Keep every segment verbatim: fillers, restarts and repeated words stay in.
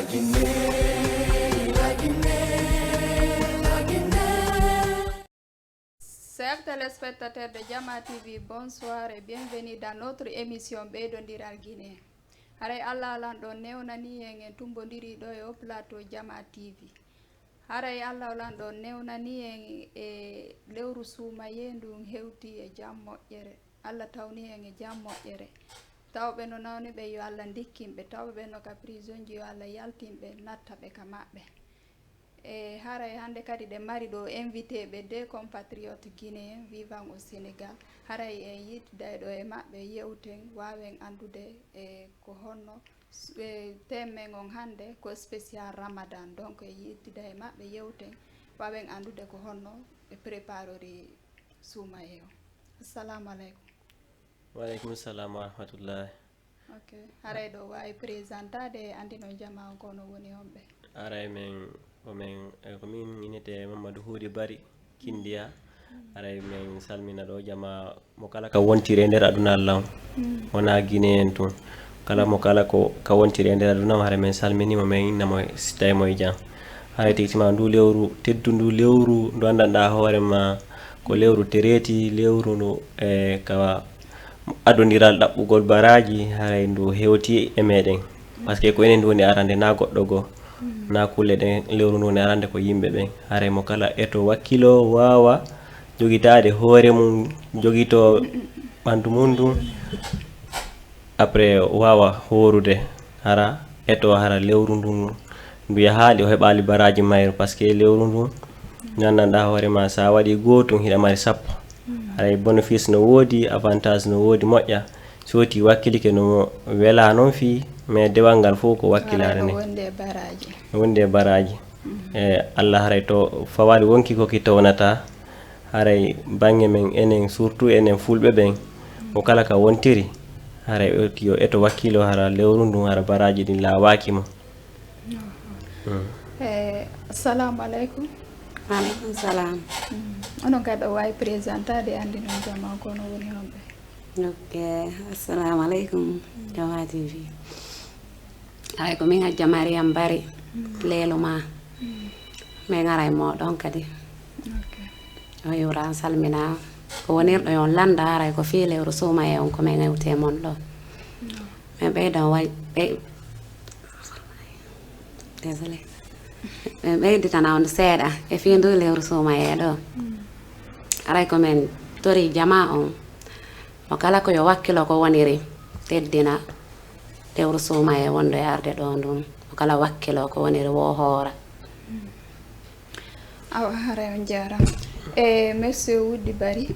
Chers téléspectateurs de Jama T V, bonsoir et bienvenue dans notre émission Ɓeydondiral Guinée. Haray Allah lanɗo newnani en, en tumbondiri ɗo e o plateau Jama T V. Haray Allah lanɗo newnani en e lewru suumayee ndun hewti e jam moƴƴere. Allah tawni en e jam moƴƴere. Tawɓe no nawni ɓe yo Allah ndikkin ɓe, tawɓe ɓe no ka prisonji yo Allah yaltin ɓe, natta ɓe ka maɓɓe. E haray hannde kadi ɗe mari ɗo invité ɓe, deux compatriotes guinéens vivant au Sénégal. Haray en yewtiday ɗo e maɓɓe, yewten, waawen anndude e ko honno s-, e thème men on hannde ko spécial Ramadan. Donc en yewtiday e maɓɓe, yewten, waawen anndude ko honno ɓe préparori suumayee on. Assalamu aleykum. Wa aleykum salam wa rahmatullahi. Ok. Haray ɗo waawi présentaade e anndinon jamaa on ko onon woni homɓe? Haray men, ko men, eh, ko min innete Mamadou Huudi Bari Kindiya. Haray men salmina ɗo jamaa mo kala ka wontiri e nder aduna Allah on. Mm. Wonaa Guinée en tun. Kala mo kala ko ka wontiri e nder aduna on, haray men salmini mo, men inna mo si tawi mo e jam. Haray tigi tima ndu lewru, teddundu lewru, ndu anndanɗaa hoore ma ko lewru tereeti, lewru ndu, eh, ka adondiral ɗaɓɓugol baraaji, haray ndu hewti e meɗen. Parce que ko enen ndu woni arande, naa goɗɗo goo, naa kulle ɗen, lewru ndu woni arande ko yimɓe ɓen. Haray mo kala eto wakkilo waawa jogitaade hoore mum, jogito ɓandu mum ndun, après waawa hoorude, hara eto hara lewru ndun ndu yahaali, o heɓaali baraaji mayru, parce que lewru ndun, nanndanɗaa hoore ma, sa waɗi gootun, hiɗa mari sappo. Haray bénéfice no woodi, avantage no woodi, moƴƴa. Si woti wakkilike no wela non fii, mais dewal ngal fof ko wakkilaare ne. Wonde e baraaji. Wonde e baraaji. E Allah haray to fawaali wonki ko ki townata, haray baŋŋe men enen, surtout enen fulɓe ɓen, mo kala ka wontiri, haray o, yo eto wakkilo hara lewru ndun, hara baraaji ɗin laawaaki mo. Mm. Eh, assalamu aleykum. Wa aleykum salam. Mm. Onon kadi o waawi présentaade, anndinon jamaa on ko onon woni homɓe? Ok, assalamu aleykum, Jama T V. Ay, ko min Hajja Mariam Bari, Leelu Maa. Min ara e mooɗon kadi. Ok. On yuura, on salmina. Ko wonirɗo yo on lannda, haray ko fii lewru suumayee on ko min hewti e mon ɗo. Min ɓeydan way-, ɓey-, désolé. Min ɓeyditana on seeɗa e fii ndu lewru suumayee ɗo. Haray ko min tori jamaa on, mo kala ko yo wakkilo ko woniri, teddina lewru suumayee wondu e arde ɗo ndun. Mo kala wakkilo ko woniri, woo hoora. Awa, haray on jaaraama. E, monsieur Wuddi Bari,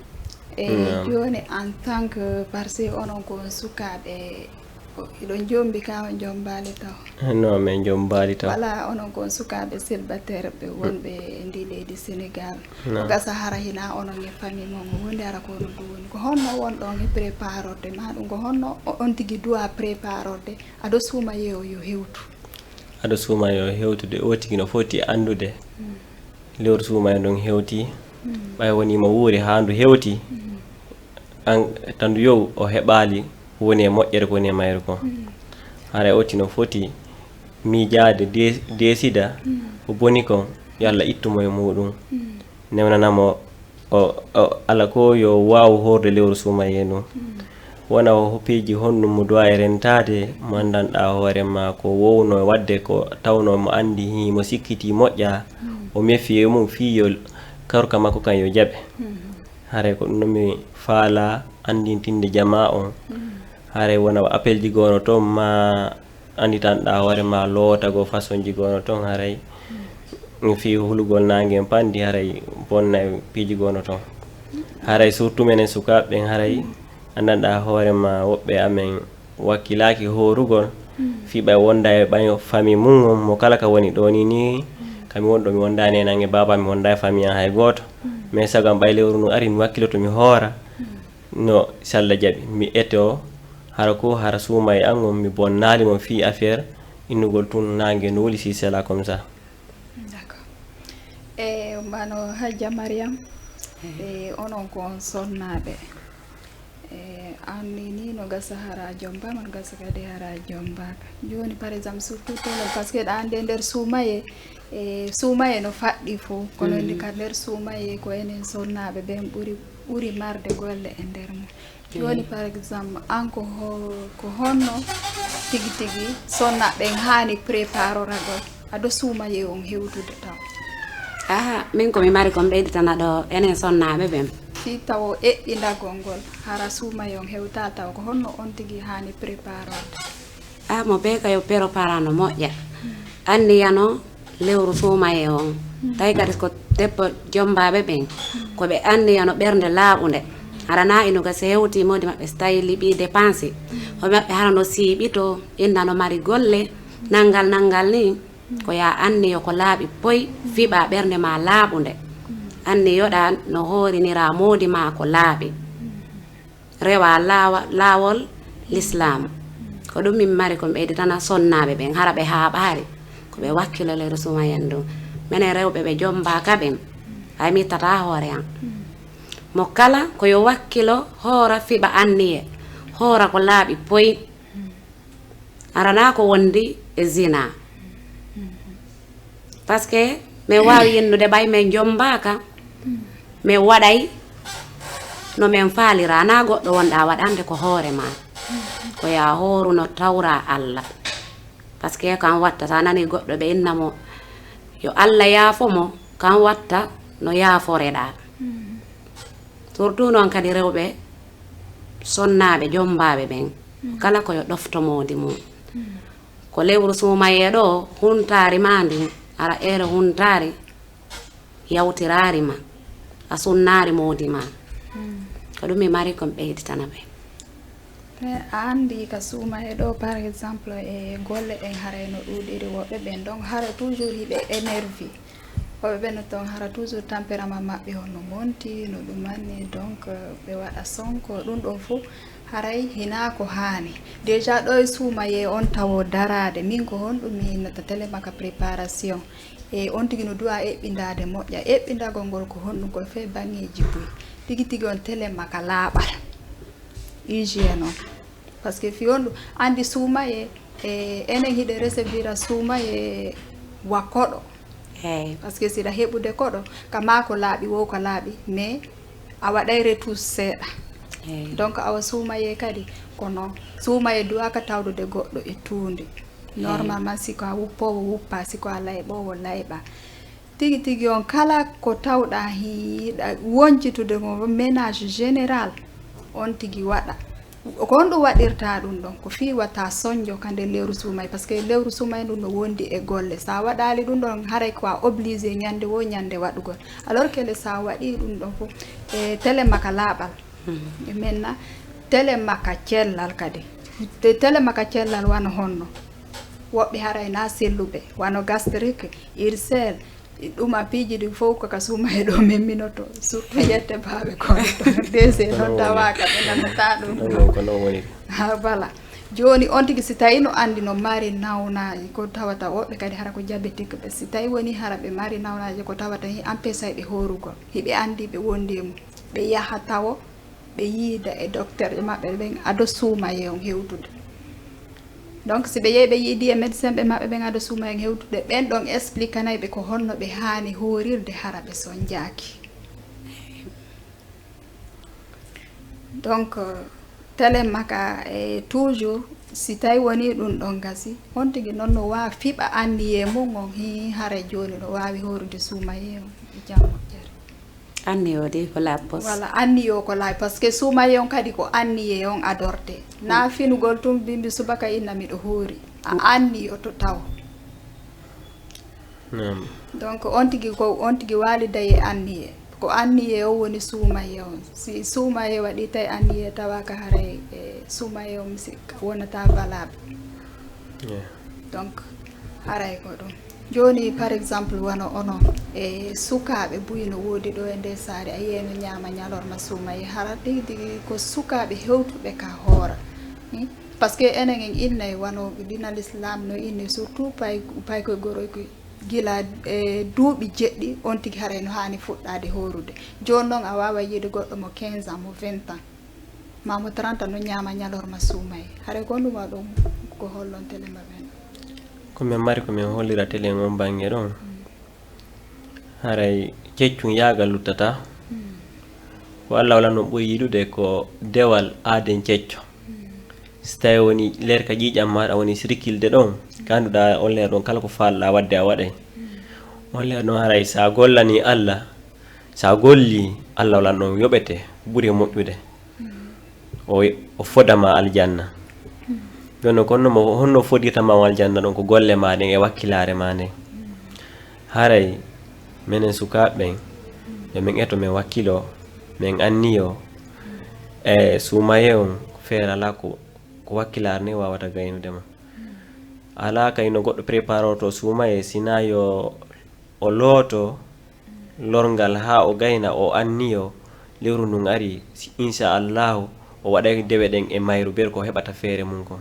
e, jooni, en tant que, parce que onon ko on sukaaɓe, o, hiɗon jombi ka on jombaali taw? Non, min jombaali taw. Wala, onon ko on sukaaɓe célibataire ɓe wonɓe e ndi leydi Sénégal. Non. Ko gasa hara hina onon e famille mon, wonde hara ko onon ɗum woni. Ko honno wonɗon e préparorde ma ɗum? Ko honno o-, on tigi duwa préparorde ado suumayee o yo hewtu? Ado suumayee o hewtude, o tigi no foti anndude lewru suumayee ndun hewti. Ɓay wonii mo wuuri haa ndu hewti, an, tan ndu yow o heɓaali ko woni e moƴƴere, ko woni e mayru kon. Haray o tigi no foti miijaade, de-, deesida ko boni kon, yo Alla ittu mo e muuɗum. Newnana mo o, o, Alla ko yo waawu hoorde lewru suumayee ndun. Wona o piiji honɗum mo duwa e rentaade, mo anndanɗaa hoore ma ko wownoo waɗde, ko tawnoo mo anndi, himo sikkitii moƴƴaa, o mefi e mum fii yo karka makko kan yo jaɓe. Haray ko ɗum no mi faalaa anndintinde jamaa on. Haray wona appelji goo no ton, ma annditanɗaa hoore ma lootagol façonji goo no ton, haray fii hulugol naange en panndi, haray bonna e piiji goo no ton. Haray surtout menen sukaaɓe ɓen, haray anndanɗaa hoore ma woɓɓe amen wakkilaaki hoorugol, fii ɓay wonda e ɓay famille mum on, mo kala ka woni ɗoo nii nii, ka mi woni ɗoo, mi wondaani e nange baaba, mi wonda e famille an hay gooto. Mais sabu an ɓay lewru ndu ari, mi wakkiloto mi hoora, no si Alla jaɓi, mi etoo, hara ko, hara suumayee an on, mi bonnaali mo fii affaire innugol tun naange no wuli, si c'est là comme ça. D'accord. E, mbano Hajja Mariam, e, onon ko on sonnaaɓe. E, Anni ni no gasa hara jomba, no gasa kadi hara jomba. Joni, par exemple, surtout tele, parce que ɗa ande nder suumaye, e suumaye no faɗɗi fof, kono ndi ka nder suumaye ko enen sonnaaɓe ɓen ɓuri, ɓuri marde golle e nder mum. Joni, par exemple, an ko ho-, ko honno tigi tigi sonnaaɓe ɓen haani préparoragol ado suumaye on hewtude taw? Aha, min ko mi mari kon ɓeyditana ɗo enen sonnaaɓe ɓen. Fii tawo eɓɓindagol ngol, hara suumaye on hewtaa taw, ko honno on tigi haani préparorde? Ah, mo bee ka yo préparano moƴƴa. Anniya no lewru suumaye on. Tawi kadi ko debbo jombaaɓe ɓen, ko ɓe anniya no ɓernde laaɓunde. Hara na ino gasi hewti moodi maɓɓe si tawi liɓi dépense. Hoɓe maɓɓe hara no siiɓito, inna no mari golle, nanngal nanngal ni. Ko yaa anniyo ko laaɓi poy, fiɓa ɓernde ma laaɓunde. Anniyoɗa no hoorinira moodi ma ko laaɓi. Rewa laawa-, laawol Lislaam. Ko ɗum min mari ko mi ɓeyditana sonnaaɓe ɓen, hara ɓe haaɓaari. Ko ɓe wakkilo lewru suumaye ndun. Menen rewɓe ɓe jombaaka ɓen, hay mi ittataa hoore an. Mo kala ko yo wakkilo hoora fiɓa anniye, hoora ko laaɓi poy. Hara na ko wondi e zina. Parce que min waawi yennude ɓay min jombaaka, min waɗay no min faalira, na goɗɗo wonɗa waɗande ko hoore ma. Ko yaa hooru no tawra Alla. Parce que kan watta, sa nani goɗɗo ɓe inna mo, yo Alla yaafo mo, kan watta no yaaforeɗa. Surtout noon kadi rewɓe sonnaaɓe, jombaaɓe ɓen, kala ko yo ɗofto moodi mum. Ko lewru suumayee ɗo, huntaari maa ndin, hara ere huntaari yawtiraari ma, a sunnaari moodi ma. Ko ɗum mi mari ko mi ɓeyditana ɓe. E, a anndi ka suumayee ɗo, par exemple, e golle ɗen haray no ɗuuɗiri, woɓɓe ɓen ɗon hara toujours hiɓe énervé. Woɓɓe ɓen no ton hara toujours tempérament maɓɓe on no monti, no ɗumanni, donc, ɓe waɗa sonko, ɗum ɗon fof haray hinaa ko haani. Déjà ɗo e suumayee on tawo daraade, min ko honɗum mi innata télé maka préparation. E on tigi no du'a eɓɓindaade moƴƴa. Eɓɓindagol ngol ko honɗum? Ko e fee baŋŋeeji buy. Tigi tigi on télé maka laaɓal. Hygiène on. Parce que fii on ɗum, anndi suumayee, e, enen hiɗen recevoir suumayee wa koɗo. Eey. Parce que si hiɗa heɓude koɗo, ka maa ko laaɓi, wo ko laaɓi, mais a waɗay retouche seeɗa. Eey. Donc, awa suumayee kadi, ko non. Suumayee du'aaka tawdude goɗɗo e tuundi. Eey. Normalement, si ko a wuppoowo wuppaa, si ko a layɓoowo layɓaa. Tigi tigi on kala ko tawɗaa hiɗa woncitude mo ménage général, on tigi waɗa. Ko honɗum waɗirta ɗum ɗon? Ko fii wata sonjo ka nder lewru suumayee, parce que lewru suumayee ndun no wondi e golle. Sa waɗaali ɗum ɗon, haray ko a obligé ñande woo ñande waɗugol. Alors que le sa waɗii ɗum ɗon fof, e télé maka laaɓal. Mhm. E maintenant, télé maka cellal kadi. Te-, télé maka cellal wano honno? Woɓɓe haray na selluɓe, wano gastrique, ulcère, ɗum a piiji ɗin fof ko ka suumayee ɗo memminoto, surtout yette baaɓe kon ɗon. D C non tawaaka, ɓe nanata ɗum ɗon. Ko non woni. Ha, voilà. Jooni on tigi si tawi no anndi no mari nawnaaji, ko tawata woɓɓe kadi hara ko diabétique ɓe. Si tawi woni hara ɓe mari nawnaaji, ko tawata hi empêchayɓe hoorugol. Hiɓe anndi ɓe wondi e mum. Ɓe yaha tawo ɓe yiida e docteur ɓe maɓɓe ɓen ado suumayee on hewtude. Donc, si ɓe yehi ɓe yiidi e médecin ɓe maɓɓe ɓen ado suumayee on hewtude, ɓen ɗon explikanay ɓe ko honno ɓe haani hoorirde hara ɓe sonjaaki. Donc, télé maka e toujours, si tawi woni ɗum ɗon gasi, on tigi non no waawi fiɓa anniyee mum on, hii, haray jooni no waawi hoorude suumayee on e jam moƴƴere. Anniyo de ko laabi pos. Wala, anniyo ko laabi, parce que suumayee on kadi ko anniyee on adorte. Na finugol tun bimbi subaka inna miɗo hoori. A anniyoto taw. Naam. Donc, on tigi ko, on tigi waaliday e anniyee. Ko anniyee on woni suumayee on. Si suumayee waɗi tawi anniyee tawaaka haray, e, suumayee on mi sikka wonata valable. Yeah. Donc, haray ko ɗum. Jooni, par exemple, wano onon, e sukaaɓe buy no woodi ɗo e nder saare, a yi'ay no ñaama ñalorma suumayee. Hara tigi tigi ko sukaaɓe hewtuɓe ka hoora. Hmm? Parce que enen en innay wano diina l'islam no inni, surtout pay-, paykoy goroykoy, gila, e, duuɓi jeɗɗi, on tigi haray no haani fuɗɗaade hoorude. Jooni non a waaway yiide goɗɗo mo quinze ans, mo vingt ans. Maamu trente no ñaama ñalorma suumayee. Haray ko honɗun waɗi ɗun ko hollonte le maɓɓe non? Ko men mari ko men hollira telen on baŋŋe ɗon. Haray keccun yaagal luttataa. Ko Alla wala non ɓuri yiɗude ko dewal aaden kecco. Si tawii woni leer ka ƴiiƴan maaɗa woni sirkilde ɗon, ka annduɗaa on leer ɗon kala ko faalɗaa waɗde a waɗay. On leer ɗon haray si a gollanii Alla, si a gollii, Alla wala non yoɓete ɓuri moƴƴude. O, o foda ma aljanna. Jooni non, ko honno mo, honno fodirta ma aljanna ɗon? Ko golle maa ɗen e wakkilaare maa nden. Haray menen sukaaɓe ɓen, yo men eto men wakkiloo, men anniyoo, e suumayee on, feere alaa ko, ko wakkilaare nden waawata gaynude mo. Alaa kay no goɗɗo preparortoo suumayee, sinaa yo o looto lorngal haa o gayna, o anniyoo lewru ndun arii, si, insha Allaahu, o waɗay dewe ɗen e mayru, ber ko o heɓata feere mun kon.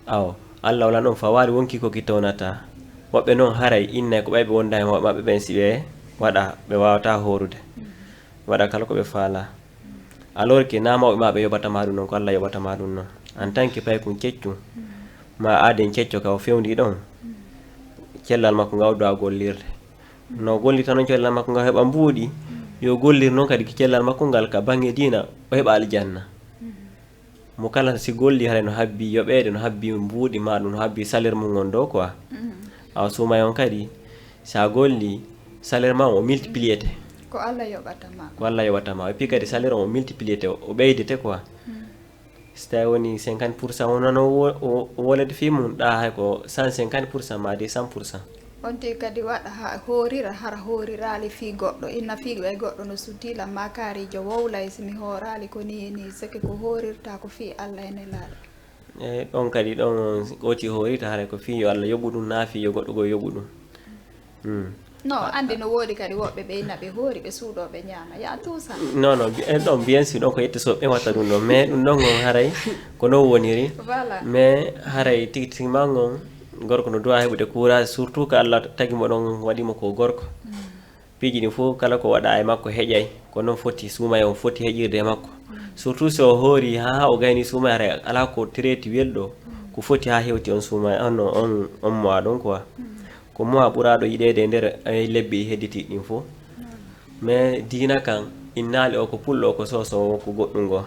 Awo, Alla wala non fawaali wonkii ko ki townataa. Woɓɓe non haray innay ko ɓay ɓe wondaali e mawɓe maɓɓe ɓen, si ɓe waɗa, ɓe waawataa hoorude. Ɓe waɗa kala ko ɓe faalaa. Alors que naa mawɓe maa ɓe yoɓata maa ɗun non, ko Alla yoɓata maa ɗun non. En tant que paykun keccun, maa aaden kecco ka o fewndii ɗon, cellal makko ngal o duwaa gollirde. No o gollirta non cellal makko ngal heɓa mbuuɗi, yo gollir non kadi cellal makko ngal ka baŋŋe diina, o heɓa aljanna. Mo kala si gollii haray no habbii yoɓeede, no habbii mbuuɗi maa ɗun, no habbii salaire mun on ɗoo quoi. Awa suumayee on kadi, si a gollii, salaire maa on o multipliete. Ko Alla yoɓata maa. Ko Alla yoɓata maa. Et puis kadi salaire on o multipliete, o, o ɓeydete quoi. Si tawii woni cinquante pour cent wonano wo-, wo-, wolede fii mun, ɗaa hay ko cent cinquante pour cent maa deux cents pour cent. On tigi kadi waɗa ha hoorira, hara hooriraali fii goɗɗo. Inna fii ɓay goɗɗo no sutii lan maa kaariijo wowlay, si mi hooraali ko nii e nii, seke ko hoorirta ko fii Alla e Nelaaɗo. E ɗon kadi, ɗon on oti hoorita, haray ko fii yo Alla yoɓu ɗun, naa fii yo goɗɗo goo yoɓu ɗun. Mm. No, andi no woodi kadi woɓɓe ɓe inna ɓe hoori, ɓe suuɗoo, ɓe ñaama. Yaa tuusa. Non, non, bi-, eh, ɗon, bien sûr, ɗon ko yette so ɓe watta ɗun ɗon. Mais ɗun ɗon on haray ko non woniri. Voilà. Mais haray tigi tigi man on, gorko no duwaa heɓude courage, surtout ko Alla tagi mo ɗon, waɗi mo ko gorko. Mm. Piiji ɗin fof, kala ko waɗaa e makko heƴay. Ko non foti, suumayee on foti heƴirde e makko. Mm. Surtout si o hoori haa o gayni suumayee, haray alaa ko traite welɗo, ko foti haa hewti on suumayee, on, on, on mois ɗon quoi. Mm. Ko mois ɓuraaɗo yiɗeede e nder, eh, lebbi hedditiiɗi ɗin fof. Mais diina kan, innaali o ko pullo, o ko soosoowo, ko goɗɗun goo.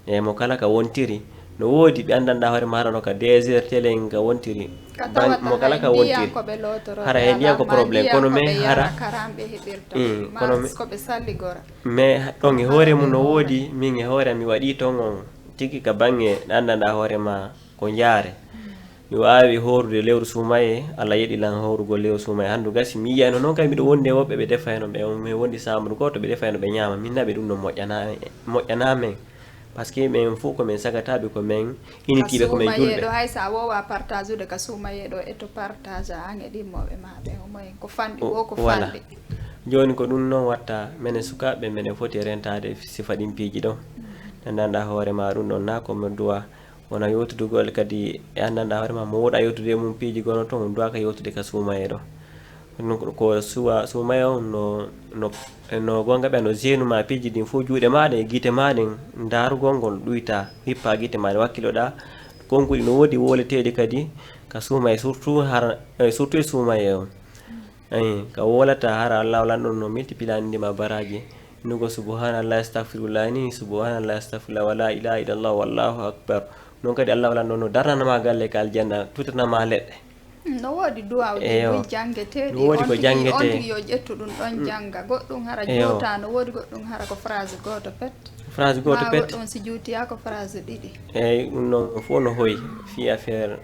E mo kala ka wontiri, no woodi ɓe anndanɗaa hoore maa, hara no ka deux heures telen ka wontiri. Ka ban-, tawata mo kala hay ka wontiri. Ndiyan ko ɓe lootoroo, hara ɓe he ndiyan ko alaa, ma problème, ndiyan kono ko men ɓe hara yara, karamɓe heɓirta, mm, ma kono me-, ko ɓe salligora. Mais ɗon e hoore mun no woodi, min e hoore am mi waɗii ton on tigi ka baŋŋe ɗo anndanɗaa hoore maa. Ko njaare. Mi waawi hoorude lewru suumayee, Alla yeɗi lan hoorugol lewru suumayee. Handu gasi, mi yi'ayno non kay miɗo wondi e woɓɓe ɓe defayno ɓe, min wondi saamuru gooto ɓe defayno ɓe ñaama. Min naɓe ɗun non moƴƴanaa, moƴƴanaa men. Parce que men fof ko men sagataaɓe, ko men initiiɓe, ko men julɓe. Ɗo hay sa woowa partageude ka suumayee ɗo, e to partage an e ɗimmooɓe maa ɓe, au moins ko fanɗi woo ko fanɗi. Jooni ko ɗun non watta menen sukaaɓe, menen foti rentaade sifa ɗin piiji ɗon. Nanndanɗaa hoore maa ɗun ɗon, naa ko mo duwaa. Wona yewtudugol kadi e anndanɗaa hoore maa, mo wooɗaa yewtude e mun piiji gonɗo ton, on duwaaka yewtude ka suumayee ɗo. Ɗun ko, ko suwa-, suumayee on no, no, no gonga ɓe no jeenu maa piiji ɗin fof juuɗe maa ɗen e gite maa ɗen, ndaarugol ngol ɗuytaa, hippaa gite maa ɗen, wakkiloɗaa. Konguɗi no woodi wooleteeɗi kadi ka suumayee, surtout hara, eh, surtout e suumayee on. Ayi, ka wowlataa hara Alla wala ɗon no multiplier andi ma baraaji. Nugo subhanallah, astaghfirullah ni, subhanallah, astaghfirullah, wala ilaha illallah, wallahu akbar. Non kadi Alla wala ɗon no darnana ma galle ka aljanna, tutana ma leɗɗe. Mm, no woodi duwawuuji buy jangeteeɗi. No woodi ko jangetee. On tigi yo ƴettu ɗun ɗon janga. Goɗɗun hara juutaa, no woodi goɗɗun hara ko phrase gooto pet. Phrase gooto pet. Maa goɗɗun si juutiyaa ko phrase ɗiɗi. Eyi, ɗun non fof no hoyi, fii affaire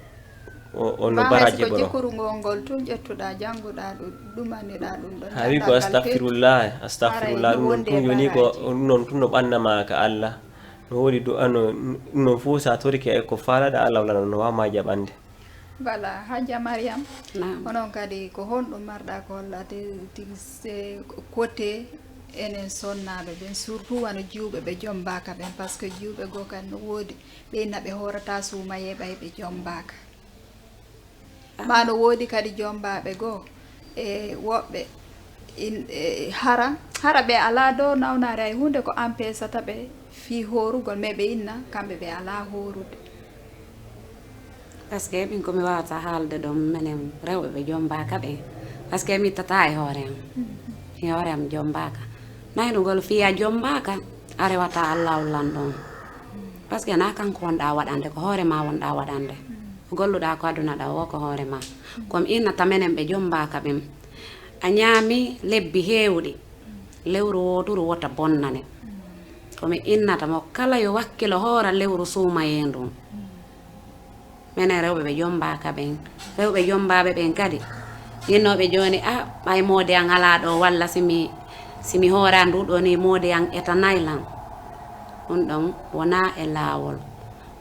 O, o no baraaji ko jikuru ngol ngol tun ƴettuɗaa, jannguɗaa ɗun, ɗumaniɗaa ɗun ɗon. Haa wi ko astagfirullah, astagfirullah, ɗun non tun yoni ko, ɗun non tun no ɓanna ma ka Alla. No woodi du'a no, ɗun non fof sa torike e ko faalaɗaa Alla wala no waawa ma jaɓande. Voilà, Hajja Mariam. Naam. Onon kadi ko honɗun marɗaa ko hollata tigi se côté enen sonnaaɓe ɓen, surtout wano jiwɓe ɓe jombaaka ɓen, parce que jiwɓe goo kan no woodi. Ɓe inna ɓe hoorataa suumayee ɓay ɓe jombaaka. Maa no woodi kadi jombaaɓe goo, e woɓɓe in-, e hara, hara ɓe alaa dow nawnaare hay huunde ko empêchata ɓe fii hoorugol, mais ɓe inna kamɓe ɓe alaa hoorude. Parce que min ko mi waawata haalde ɗon, menen rewɓe ɓe jombaaka ɓen. Parce que mi ittataa e hoore am. E hoore am jombaaka. Naynugol fii a jombaaka, a rewataa Allaahu lan ɗon. Parce que naa kanko wonɗaa waɗande, ko hoore maa wonɗaa waɗande. Ko golluɗaa ko aduna ɗaa woo ko hoore maa. Ko mi innata menen ɓe jombaaka ɓen. A ñaami lebbi heewuɗi, lewru wooturu wota bonnane. Ko mi innata mo kala yo wakkilo hoora lewru suumayee ndun. Menen rewɓe ɓe jombaaka ɓen, rewɓe jombaaɓe ɓen kadi, innooɓe jooni, "Ah, ɓay moodi an alaa ɗoo, walla si mi, si mi hooraa ndu ɗoo nii, moodi an etanay lan." Ɗun ɗon wonaa e laawol.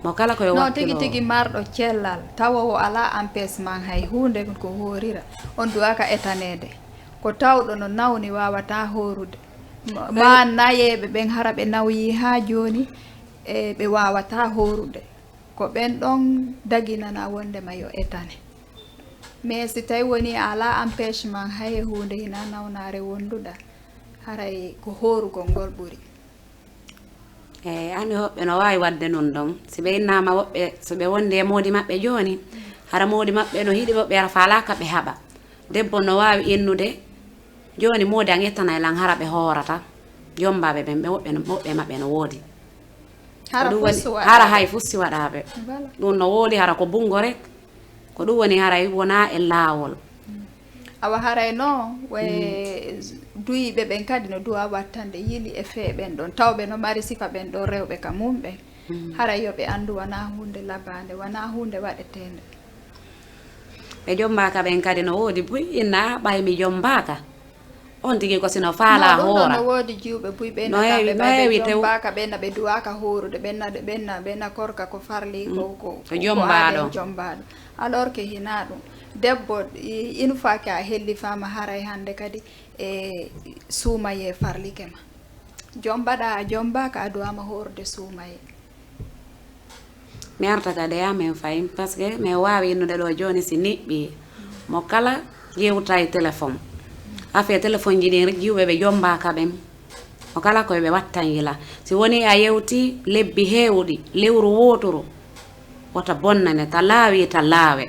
Mo kala ko yo No, tigi wakkiloo. tigi marɗo cellal, tawa o alaa empêchement hay huunde ko hoorira, on duwaaka etaneede. Ko tawɗo no nawni waawataa hoorude. Ma, ma nayeeɓe ɓen hara ɓe nawyii haa jooni, e ɓe waawataa hoorude. Ko ɓen ɗon daginana wondema yo etane. Mais si tawi woni a alaa empêchement, hay e huunde hinaa nawnaare wonduɗaa, haray ko hoorugol ngol ɓuri. Eey, anndi woɓɓe no waawi waɗde nun ɗon. Si ɓe innaama woɓɓe, so ɓe wondi e moodi maɓɓe jooni, hara moodi maɓɓe no hiɗi ɓe, woɓɓe hara faalaaka ɓe haɓa. Debbo no waawi innude, "Jooni moodi an ettanay lan hara ɓe hoorata." Jombaaɓe ɓen, ɓe woɓɓe no, woɓɓe maɓɓe no woodi. Hara Ko ɗum fuu woni, si waɗaa hara ɓe. hay fuu si waɗaa ɓe. Voilà. Ɗum no woodi hara ko bunngo rek. Ko ɗum woni haray wonaa e laawol. Awa haray no, we duyiiɓe ɓen kadi no duwa wattande yili e fee ɓen ɗon. Tawɓe no mari sifa ɓen ɗon rewɓe ka mum ɓen. Haray yo ɓe anndu wanaa huunde labaande, wanaa huunde waɗeteende. Ɓe jombaaka ɓen kadi no woodi buy inna ɓay mi jombaaka. On tigi ko si no faalaa No, ɗum ɗon hoora. no woodi jiwɓe buy ɓe No na heewi, kamɓe no ɓay ɓe heewi tew- jombaaka ɓe na ɓe duwaaka hoorude, ɓe na, ɓe na, ɓe na korka ko farli ko, ko, Ko ko jombaaɗo. haade jombaaɗo. Alors que hinaa ɗum. Debbo, i-, une fois que a hellifaama haray hannde kadi e suumayee farlike ma. Jombaɗaa, a jombaaka, a duwaama hoorude suumayee. Mi arta ka ɗe amen fayin, parce que mi waawi innude ɗo jooni si niɓɓi. Mo kala yewta e téléphone. Affaire téléphone ji ɗin rek, jiwɓe ɓe jombaaka ɓen. Mo kala koye ɓe wattan yila. Si woni a yewti lebbi heewuɗi, lewru wooturu, wota bonnane, ta laawi, ta laawe.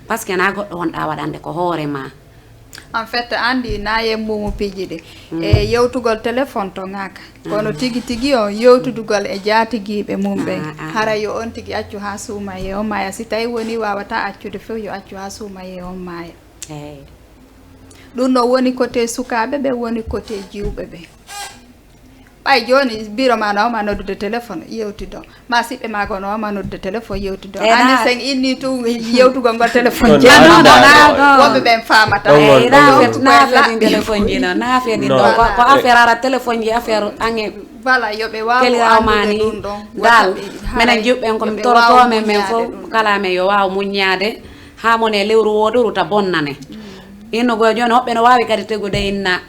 Parce que na goɗɗo wonɗaa waɗande ko hoore maa. En fait, anndi na yemmumu piiji ɗi. Mm. E yewtugol téléphone to ŋaaka. Kono Mm. tigi tigi on yewtudugol e jaatigiiɓe mum ɓen. Ah, ah. Hara yo on tigi accu haa suumayee on maaya. Si tawi woni waawataa accude few, yo accu haa suumayee on maaya. Eey. Ɗum no woni côté sukaaɓe ɓe, woni côté jiwɓe ɓe. Ɓay jooni biro ma no wama noddude téléphone, yewtidon. Ma siɓɓe ma goo no wama noddude téléphone, yewtidon. Eh, Anndi na- sen inni tun yewtugol ngol téléphone. Non, jeyaa non, non, non, non. Wonɓe ɓen faamata. Ɗon ngol, Eh, ɗon na ngol. fet-, na Koye fedin laɓɓi. Téléphone ji non, na fedin Non. ɗon. Ko, ko Eh. affaire ara téléphone ji, affaire ange. Voilà, yo ɓe waawu Keliraawo ma anndude ni, ɗum ɗon. Dal, Wota ɓe menen haray jiwɓe ɓen ko yo min ɓe torotoo waawu men, men muññaade fof ɗum. Kala men yo waawu muññaade, haa mo ne lewru wooturu ta bonnane. Mm. Inno goo jooni, hoɓɓe no waawi kadi tegude inna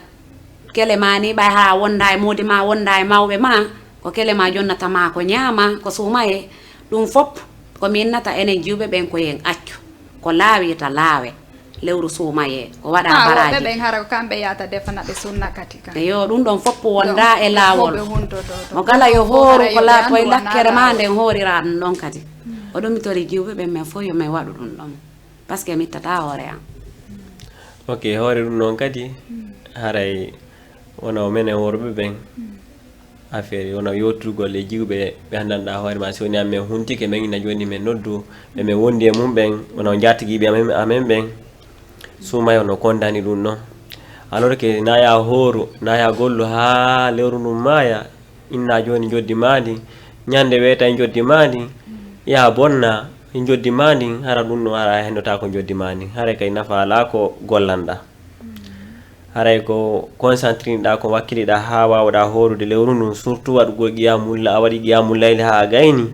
kele ma ni, ɓay haa wonda e moodi ma, wonda e mawɓe ma, ko kele ma jonnata ma ko ñaama, ko suumayee. Ɗum fof ko mi innata enen jiwɓe ɓen ko yen accu. Ko laawi ta laawe. Lewru suumayee, ko waɗa Ah, woɓɓe baraaji. ɓen hara ko kamɓe yahata defana ɓe sunna kati kan. Eyo, ɗum ɗon fof wonda Ɗon e laawol. fof ɓe huntoto to. Mo kala yo Ɗum fof hooru hara ko yo la-, ɓe koye anndu wonaa lakkere ma laawol. nden hoorira ɗum ɗon kadi. Mm. O ɗumitori jiwɓe ɓen men fof yo men waɗu ɗum ɗon. Parce que mi ittataa hoore am. Ok, hoore ɗum ɗon kadi, Mm. haray wona o menen worɓe ɓen. Mm. Affaire wona yewtugol e jiwɓe ɓe anndanɗaa hoore ma. Si woni amen huntike, men ina jooni men noddu ɓe men wondi e mum ɓen, wona o njaatigiiɓe amen, amen ɓen. Suumayee no kondani ɗum ɗon. Alors que na ya hooru, na ya gollu haa lewru ndun maaya, inna jooni njoddi maa ndin, ñande weeta e njoddi maa ndin, ya bonna e njoddi maa ndin, hara ɗum no hara a hendotaako njoddi maa ndin. Haray kay nafa alaa ko gollanɗaa. Haray ko concentriniɗaa, ko wakkiliɗaa haa waawuɗaa hoorude lewru ndun, surtout waɗugol qiyaamulla, a waɗi qiyaamulayli haa a gayni,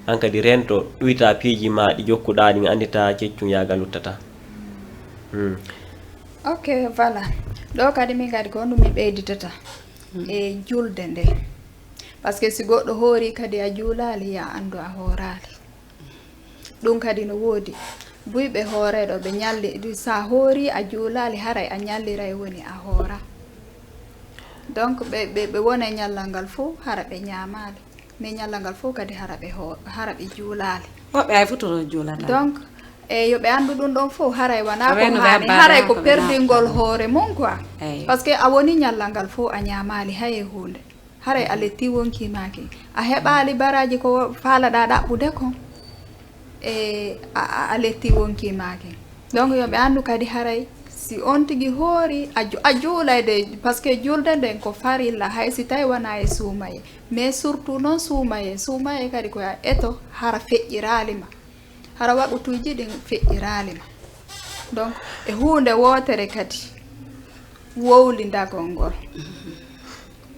an kadi rento, ɗuytaa piiji maa ɗi jokkuɗaa ɗin, annditaa ceccun yaaga luttataa. Hmm. Ok, voilà. Ɗo kadi min kadi ko honɗum mi ɓeyditata e julde nde. Parce que si goɗɗo hoori kadi a juulaali, ya anndu a hooraali. Ɗum kadi no woodi. Buy ɓe hooreeɗo, ɓe ñalli, sa hoori a juulaali, haray a ñalliray woni a hoora. Donc, ɓe, ɓe, ɓe wona e ñallal ngal fof, hara ɓe ñaamaali. Mais ñalla ngal fof kadi hara ɓe ho-, hara ɓe juulaali. Woɓɓe hay futuro juulata. Donc, e yo ɓe anndu ɗum ɗon fof, haray wanaa ko haani, haray ko perdingol hoore mum quoi. Parce que a woni ñalla ngal fof a ñaamaali hay e huunde. Haray a lettii wonkii maaki. A heɓaali baraaji ko faalaɗaa ɗaɓɓude kon. E a, a, a lettii wonkii maaki. Donc, yo ɓe anndu kadi haray si on tigi hoori, a ju-, a juulay de, parce que juulde nden ko farilla, hay si tawi wanaa e suumaye. Mais surtout non suumaye, suumaye kadi ko a eto hara feƴƴiraali ma. Hara waqutuuji ɗin feƴƴiraali ma. Donc, e huunde wootere kadi, wowlindagol ngol.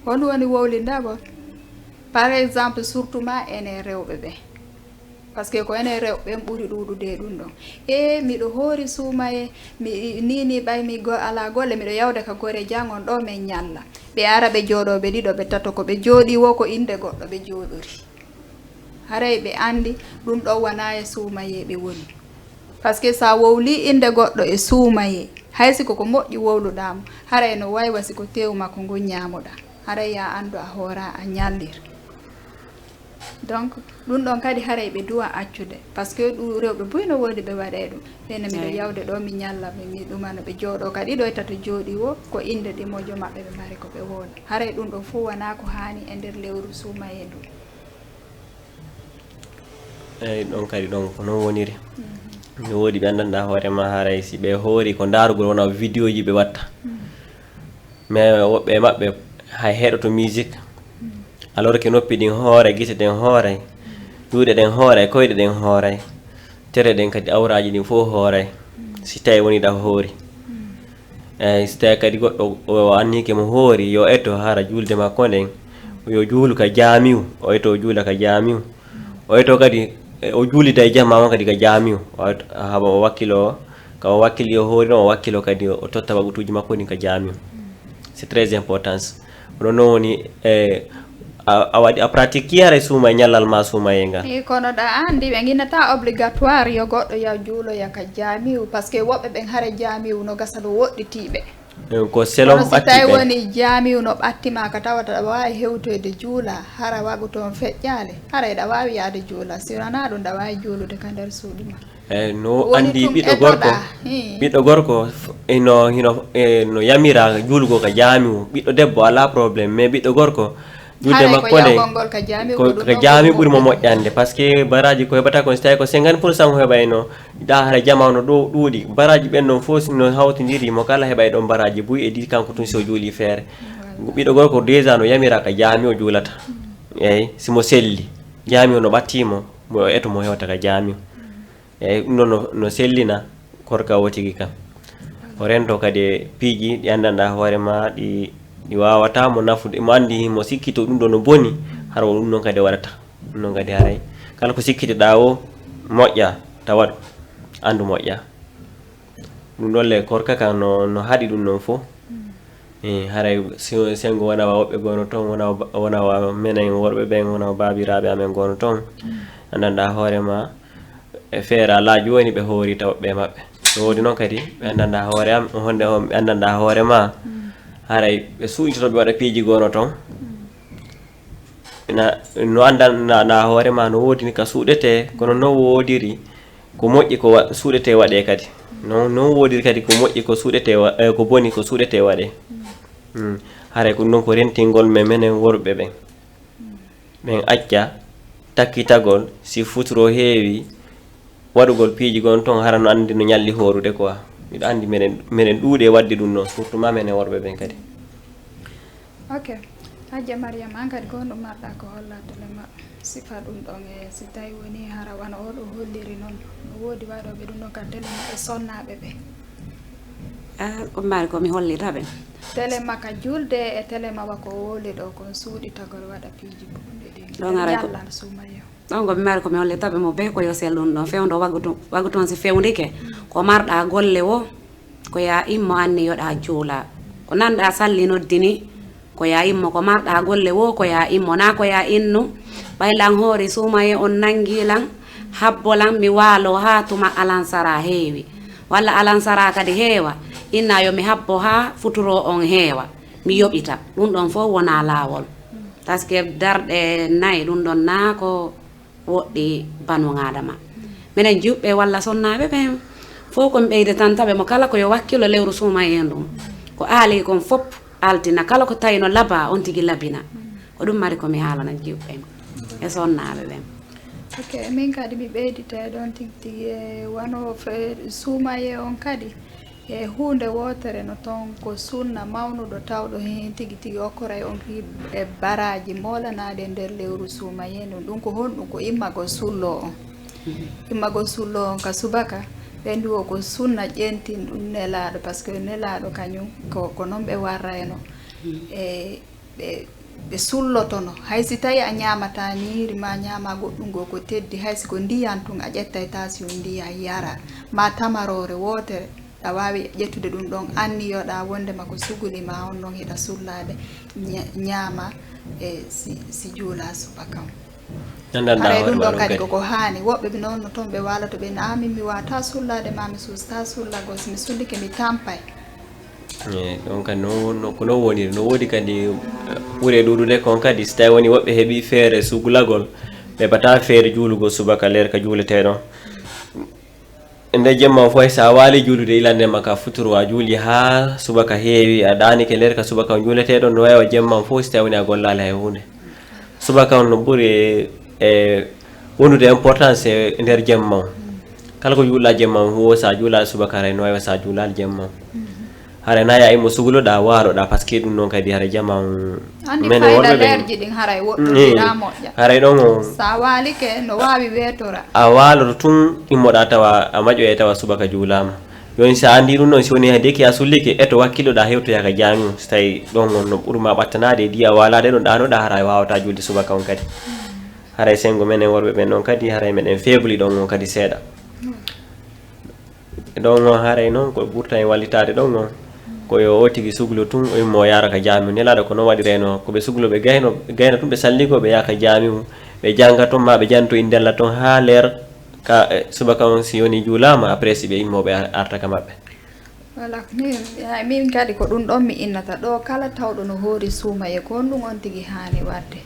Honɗum woni wowlindagol? Par exemple, surtout ma enen rewɓe ɓen. Parce que ko enen rewɓe ɓen ɓuri ɗuuɗude e ɗum ɗon. E, miɗo hoori suumaye, mi, nii nii ɓay mi go-, alaa golle, miɗo yawde ka gore jangon ɗo men ñalla. Ɓe ara ɓe jooɗoo ɓe ɗiɗo, ɓe tato, ko ɓe jooɗii woo ko innde goɗɗo ɓe jooɗori. Haray ɓe anndi ɗum ɗon wanaa e suumayee ɓe woni. Parce que si a wowlii innde goɗɗo e suumayee, hay si ko ko moƴƴi wowluɗaa mo, haray no waywa si ko teewu makko ngun ñaamuɗaa. Haray yo a anndu a hooraa a ñallir. Donc, ɗum ɗon kadi haray ɓe duwa accude. Parce que ɗum rewɓe buy no woodi ɓe waɗay ɗum. Ɓen no miɗo yawde ɗo mi ñalla ɓe, mi ɗuma no ɓe jooɗoo kadi ɗo e tato jooɗii woo, ko innde ɗimojo maɓɓe ɓe mari ko ɓe wowla. Haray ɗum ɗon fof wanaa ko haani e nder lewru suumayee ndun. Eey, ɗon kadi ɗon ko non woniri. No woodi ɓe anndanɗaa hoore maa haray si ɓe hoori ko ndaarugol wona videoji ɓe watta. Mais woɓɓe e maɓɓe hay heɗoto musique. Alors que noppi ɗin hooray, gite ɗen hooray, juuɗe ɗen hooray, koyɗe ɗen hooray. Tere ɗen kadi awraaji ɗin fof hooray. Si tawii woni ɗa hoori. Eey, si tawii kadi goɗɗo o anniike mo hoori, yo eto hara juulde makko nden, yo juulu ka jaamiu, o eto o juula ka jaamiu. O eto kadi, e, o juulida e jamma on kadi ka jaamiu. O eto, haba o wakkiloo, ka o wakkili o hoori non, o wakkiloo kadi o totta waqutuuji makko ɗin ka jaamiu. C'est très important. Kono non woni, e, a, a waɗi, a pratique haray suuma e ñallal maa suumayee ngal. E, kono ɗa anndi, ɓe nginataa obligatoire yo goɗɗo yaw juuloya ka jaamiu, parce que woɓɓe ɓen hara jaamiu no gasa no woɗɗitii ɓe. E, ko selon ɓatti ɓe. Kono si tawi woni jaamiu no ɓatti maa ka tawata ɗa waawi hewtoyde juula, hara waqutu on feƴƴaali, haray ɗa waawi yaade juula. Si wanaa ɗum, ɗa waawi juulude ka nder suudu maa. Eey, no anndi ɓiɗɗo gorko, ɓiɗɗo gorko, f-, hino, hino, e, no yamiraa juulugol ka jaamiu. Ɓiɗɗo debbo alaa problème, mais ɓiɗɗo gorko, juulde makko nde, ko ka jaamiu ɓuri mo moƴƴande, parce que baraaji ko heɓata kon, si tawi ko cinquante pour cent o heɓayno, ɗa hara jamaa no ɗo ɗuuɗi, baraaji ɓen non fof si no hawtindiri, mo kala heɓay ɗon baraaji buy e ɗiɗi kanko tun si o juuli feere. Ɓiɗɗo gorko déjà no yamiraa ka jaamiu o juulata. Eey, si mo selli, jaamiu no ɓattii mo, mo eto mo hewta ka jaamiu. Eey, ɗum ɗon no, no sellina korka o tigi kan. O rento kadi e piiji ɗi anndanɗaa hoore maa, ɗi, ɗi waawataa mo nafude, mo anndi himo sikkitoo ɗum ɗon no boni, hara ko ɗum ɗon kadi waɗata. Ɗum ɗon kadi haray kala ko sikkitiɗaa o moƴƴaa, tawa anndu moƴƴaa. Ɗum ɗon le korka kan no, no haɗi ɗum ɗon fof. Eh, haray se-, sengo wona wa woɓɓe gono ton, wona wa ba-, wona wa menen worɓe ɓen, wona wa baabiraaɓe amen gono ton. Anndanɗaa hoore maa, e feere alaa jooni ɓe hoori taw ɓe maɓɓe. No woodi noon kadi, ɓe anndanɗaa hoore am, honde on ɓe anndanɗaa hoore maa. Haray ɓe suuɗitoto ɓe waɗa piiji gono ton. Na, no anndanɗaa hoore maa no woodi ni ka suuɗetee, kono no woodiri ko moƴƴi ko wa-, suuɗetee waɗee kadi. No, no woodiri kadi ko moƴƴi ko suuɗetee wa-, eh, ko boni ko suuɗetee waɗee. Mm. Haray ko ɗum ɗon ko rentingol men, menen worɓe ɓen. Ɓen acca takkitagol, si futuro heewi, waɗugol piiji gon ton, hara no anndi no ñalli hoorude quoi. Miɗo anndi menen, menen ɗuuɗi e waɗde ɗum ɗon, surtout ma menen worɓe ɓen kadi. Ok. Hajja Mariam, an kadi ko honɗum marɗaa ko hollaa tele ma sifa ɗum ɗon e si tawi woni hara wano o ɗo holliri non, no woodi waɗooɓe ɗum ɗon ka tele ma e sonnaaɓe ɓe? Ah, ko mari ko mi hollita ɓe. Tele ma ka julde e tele ma wa ko wowli ɗo kon suuɗitagol waɗa piiji buɗɗi ɗin. Ɗon haray ko ñallal suumayo. Ɗon ko mi mari ko mi hollitaɓe mo bee ko yo sel ɗum ɗon fewndo wagutu, wagutu on si fewndike, ko marɗaa golle wo, ko yaa immo anniyoɗaa juulaa. Ko nanɗaa salli noddini, ko yaa immo, ko marɗaa golle wo, ko yaa immo, naa ko yaa innu. Ɓay lan hoori suumayee on nanngii lan, habbo lan mi waaloo haa tuma alansaraa heewi. Walla alansaraa kadi heewa, innaa yo mi habbo haa futuroo on heewa, mi yoɓita. Ɗum ɗon fow wonaa laawol. Parce que darɗe nay, ɗun ɗon naa ko woɗɗi banu Aadama. Minen juɓɓe walla sonnaaɓe ɓen, fow ko mi ɓeyditanta ɓe mo kala ko yo wakkilo lewru suumayee ndun. Ko aali kon fow altina, kala ko tawi no laba, on tigi labina. Ko ɗun mari ko mi haalana juɓɓe e sonnaaɓe ɓen. Ok, min kadi mi ɓeyditay ɗon tigi tigi e wano fe-, suumayee on kadi. E huunde wootere no ton ko sunna mawnuɗo tawɗo heen tigi tigi okkoray on ki e baraaji moolanaaɗi e nder lewru suumayee ndun. Ɗun ko honɗun? Ko immagol sullo on. Immagol sullo on ka subaka, ɓe ndu o ko sunna ƴentin ɗun Nelaaɗo, parce que Nelaaɗo kañun ko, ko non ɓe warrayno. E ɓe, ɓe sullotono. Hay si tawi a ñaamataa ñiiri maa ñaamaa goɗɗun goo ko teddi, hay si ko ndiyan tun a ƴettay taasiyon ndiyan yara, maa tamaroore wootere, a waawi ƴettude ɗun ɗon anniyoɗaa wondema ko suguli maa on non hiɗa sullaade ña-, ñaama e si, si juulaa subaka on. Haray ɗun ɗon kadi koko haani. Woɓɓe ɓe non no ton ɓe waaloto ɓe, "Naa min mi waawataa sullaade maa mi suustaa sullagol, si mi sullike mi tampay." Eh, ɗon kadi no, no, ko non woniri. No woodi kadi, eh, ɓure ɗuuɗude kon kadi, si tawi woni woɓɓe heɓi feere sugulagol, ɓe heɓataa feere juulugol subaka leer ka juuletee ɗon. Nde jemma on fof, si a waali juulude ilannde ma ka futuro, a juuli haa subaka heewi, a ɗaanike leer ka subaka on juuletee ɗon, no wayi o jemma on fof, si tawi woni a gollaali hay huunde. Subaka on no ɓuri e, e wondude importance e nder jemma on. Kala ko juulɗaa jemma on, huuwo so a juulaa subaka, haray no wayi so a juulaali jemma on. Haray na yaa immo suguloɗaa, waaloɗaa, parce que ɗun non kadi haray jama on. Anndi menen fayda worɓe ɓen leerji ɗin haray woɗɗondiraa moƴƴa. Haray ɗon on. So a waalike, no waawi weetora. A waaloto tun, immoɗaa tawa a maƴoyay tawa subaka juulaama. Jooni si a anndii ɗun non, si woni hay deki a sullike, eto wakkiloɗaa hewtoyaa ka jaamiu, si tawi ɗon on no ɓuri ma ɓattanaade e di a waalaade ɗon ɗaanoɗaa, haray a waawataa juulde subaka on kadi. Haray senngo menen worɓe ɓen ɗon kadi, haray meɗen feebuli ɗon on kadi seeɗa. Ɗon on haray non ko ɓurta en wallitaade ɗon on, ko yo o tigi suglo tun, o immo o yaara ka jaamiu. Nelaaɗo ko non waɗirayno, ko ɓe suglo ɓe gayno, ɓe gayna tun ɓe salligoo ɓe yaha ka jaamiu, ɓe jannga ton, maa ɓe janto innde Alla ton haa leer ka, eh, subaka on si woni juulaama, après si ɓe immo ɓe ar-, arta ka maɓɓe. Voilà, min, ay, min kadi ko ɗun ɗon mi innata ɗoo, kala tawɗo no hoori suumayee, ko honɗun on tigi haani waɗde?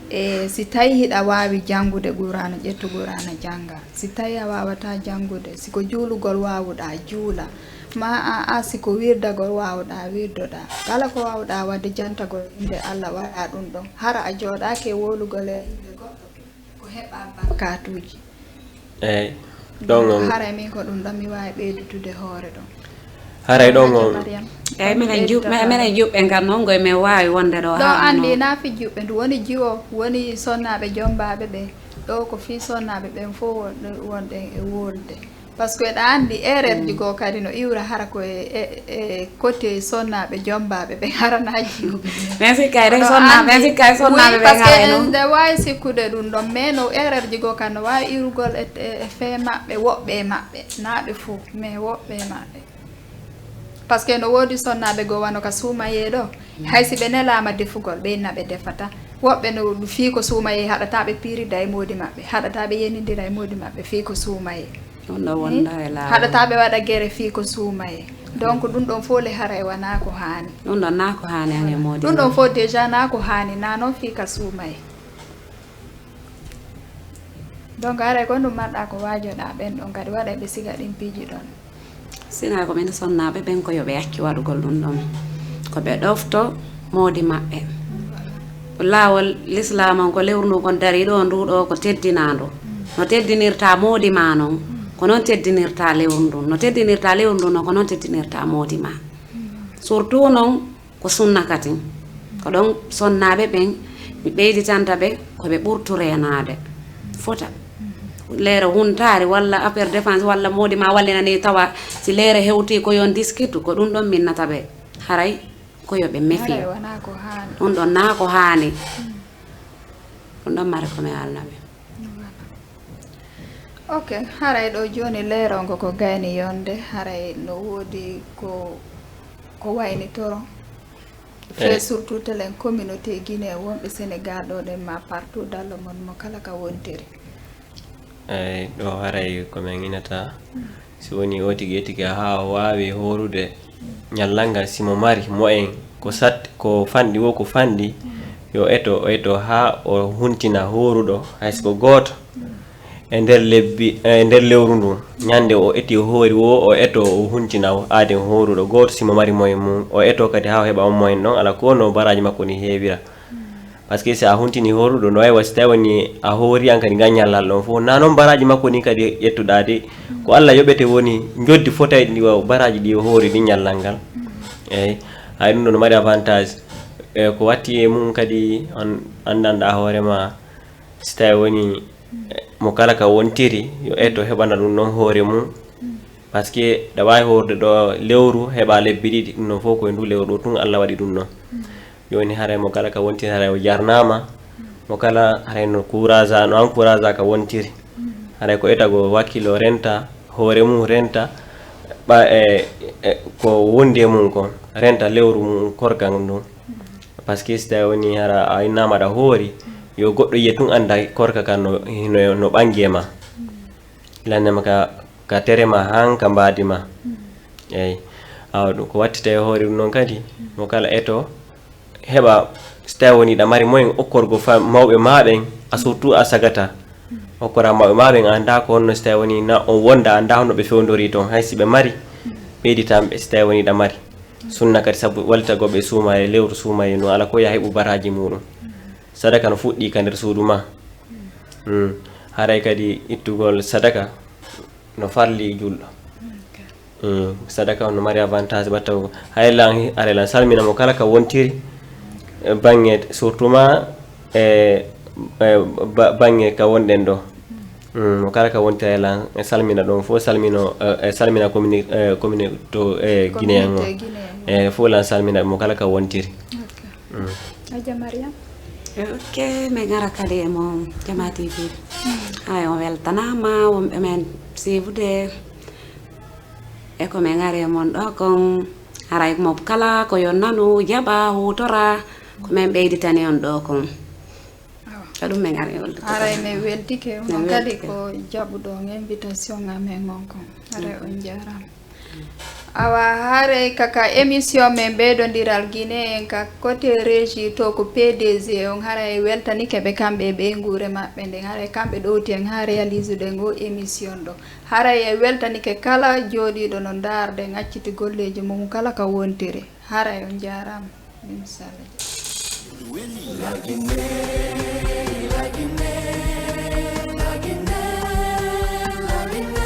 E si tawi hiɗa waawi janngude Quraana, ƴettu Quraana jannga. Si tawi a waawataa janngude, si ko juulugol waawuɗaa, juula. Maa a, a, si ko wirdagol waawuɗaa, wirdoɗaa. Kala ko waawuɗaa waɗde jantagol innde Alla, waɗaa ɗun ɗon. Hara a jooɗaaki e wowlugol e innde goɗɗo, ko heɓaa bakkaatuuji. Eey, ɗon on. Haray min ko ɗun ɗon mi waawi ɓeydutude hoore ɗon. Haray ɗon on. Mariam. Eey, minen juɓɓe, minen juɓɓe ngan non, ngoy men waawi wonde ɗoo. Ɗoo haa anndi, na fii juɓɓe, ndu woni jiwo, woni sonnaaɓe jommbaaɓe ɓen. Ɗoo ko fii sonnaaɓe ɓen fow won-, wonɗen e wolde. Parce que eɗa anndi, erreur ji goo kadi no iwra hara ko e, e, e côté sonnaaɓe jommbaaɓe ɓen, hara na jiwo. Mais si kay, ɗen sonnaaɓe, mais si kay sonnaaɓe ɓen parce que hara e non. Nde waawi sikkude ɗun ɗon, mais no erreur ji goo kan no waawi iwrugol e, e, e fee maɓɓe, woɓɓe e maɓɓe, na ɓe fow, mais woɓɓe e maɓɓe. Parce que no woodi sonnaaɓe goo wano ka suumayee ɗoo, hay si ɓe nelaama defugol, ɓe inna ɓe defata. Woɓɓe no fii ko suumayee haɗata ɓe piirida e moodi maɓɓe, haɗata ɓe yenindira e moodi maɓɓe fii ko suumayee. Ɗun ɗon wonda e laawol. Haɗata ɓe waɗa gere fii ko suumayee. Donc, ɗun ɗon fow le haray wanaa ko haani. Ɗun ɗon naa ko haani an e moodi. Ɗun ɗon fow déjà naa ko haani, naa non fii ka suumayee. Donc, haray ko ɗun marɗaa ko waajoɗaa ɓen ɗon kadi waɗay ɓe siga ɗin piiji ɗon. Sinaa ko men sonnaaɓe ɓen ko yo ɓe accu waɗugol ɗun ɗon. Ko ɓe ɗofto moodi maɓɓe. Laawol Lislaam on ko lewru ndun kon darii ɗoo, nduu ɗoo ko teddinaandu. No teddinirtaa moodi maa non, ko non teddinirtaa lewru ndun. No teddinirtaa lewru ndun non, ko non teddinirtaa moodi maa. Surtout non, ko sunna katin. Ko ɗon sonnaaɓe ɓen, mi ɓeyditanta ɓe ko ɓe ɓurtu reenaade. Fota. Leere huntaari walla affaire défense walla moodi maa wallinanii tawa si leere hewtii ko yo on diskitu, ko ɗun ɗon minnata ɓe. Haray ko yo ɓe mefii. Haray wanaa ko haani. Ɗun ɗon naa ko haani. Ɗun ɗon mari ko mi haalna ɓe. Ok, haray ɗoo jooni leerongo ko gayni yonde, haray no woodi ko, ko waynitoro. Fait surtout telen communauté Guinée wonɓe Sénégal ɗoo ɗen ma partout dans le monde mo kala ka wontiri. Eey, ɗoo haray ko men inata. Si woni o tigi e tigi haa o waawi hoorude ñallal ngal, si mo mari moyen, ko sat-, ko fanɗi woo, ko fanɗi, yo eto, o eto haa o huntina hooruɗo, hay si ko gooto e nder lebbi, e nder lewru ndun. Ñande o eti o hoori woo, o eto o huntina aaden hooruɗo gooto, si mo mari moyen mun, o eto kadi haa o heɓa on moyen ɗon, ala ko no baraaji makko ni heewira. Parce que si a huntini hooruɗo, no wayi wa si tawi woni a hoori an kadi ngal ñallal ɗon fof, na non baraaji makko ni kadi ƴettuɗaa de. Ko Alla yoɓete woni njoddi fotayɗi ndi wa baraaji ɗi o hoori ɗin ñallal ngal. Eey, hay ɗum ɗo no mari avantage. E ko watti e mum kadi on anndanɗaa hoore ma, si tawi woni mo kala ka wontiri, yo eto heɓana ɗum ɗon hoore mum. Parce que ɗa waawi hoorde ɗo lewru, heɓa lebbi ɗiɗi, ɗum ɗon fof ko e ndu lewru ɗo tun Alla waɗi ɗum ɗon. Jooni haray mo kala ka wontiri haray o jarnaama, mo kala haray no courage, no encourage ka wontiri. Haray ko etagol wakkilo renta, hoore mum renta, ɓa-, e, e, ko wondi e mum kon, renta lewru mum korka ndun. Parce que si tawi woni hara a innama ɗa hoori, yo goɗɗo yiye tun annda korka kan no, no, no ɓangi e ma. Lannde ma ka, ka tere ma han ka mbaadi ma. Eey. Awa ɗum ko wattita e hoore ɗum noon kadi, mo kala eto heɓa, si tawi woni ɗa mari moyen okkorgo fa-, mawɓe ma ɓen, a surtout a sagata. Okkora mawɓe ma ɓen, a annda ko honno si tawi woni na on wonda, a annda honno ɓe fewndori ton, hay si ɓe mari, ɓeyditan ɓe si tawi woni ɗa mari. Sunna kadi sabu wallitagol ɓe suumaye, lewru suumaye no ala ko ya heɓu baraaji muɗum. Sadaka no fuɗɗi ka nder suudu ma. Mm. Haray kadi ittugol sadaka no farli julɗo. Mm. Sadaka on no mari avantage ɓattago. Hay lan, haray lan salmina mo kala ka wontiri, e, bange surtout ma, e, e, ba-, bange ka wonɗen ɗo. Mm, mo kala ka wontiri lan, e salmina ɗon fof, salmino, e, e salmina communi-, e, commune to, e, Guinéen o. Communauté guinéenne. E, fof lan salmina mo kala ka wontiri. Ok. Mm. Aja Mariam? E, ok, mi ngara kadi e mo Jama T V. Hay on weltanaama, wonɓe men siifude. E ko men ngari e mon ɗo kon, haray mo kala ko yo nanu, jaɓa, huutora, ko men ɓeyditani on ɗo kon. Awa. Ko ɗum men ari hollude. Haray men weltike, men onon kadi weltike. Ko jaɓuɗo on invitation amen on kon. Haray on jaaraama. Awa, haray ka, ka émission men ɓeydondiral Guinée en ka côté régie to ko P D G on, haray weltanike ɓe kamɓe e ɓeynguure maɓɓe nden. Haray kamɓe ɗowti en haa réaliser ɗen o émission ɗo. Haray en weltanike kala jooɗiiɗo no ndaarde en acciti golleeji mum kala ka wontiri. Haray on jaaraama. Inshallah.